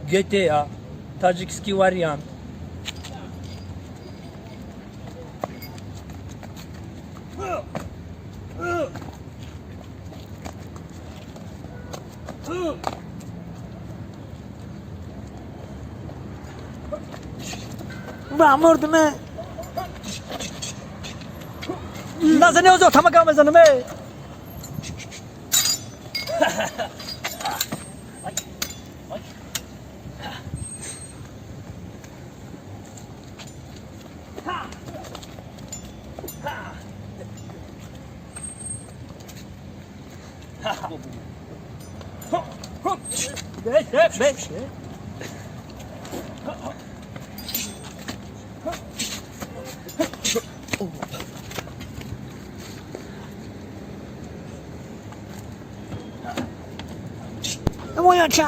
GTA, таджикский вариант. Ба мурдме. Назани озо тамака мезанаме. 我要吃。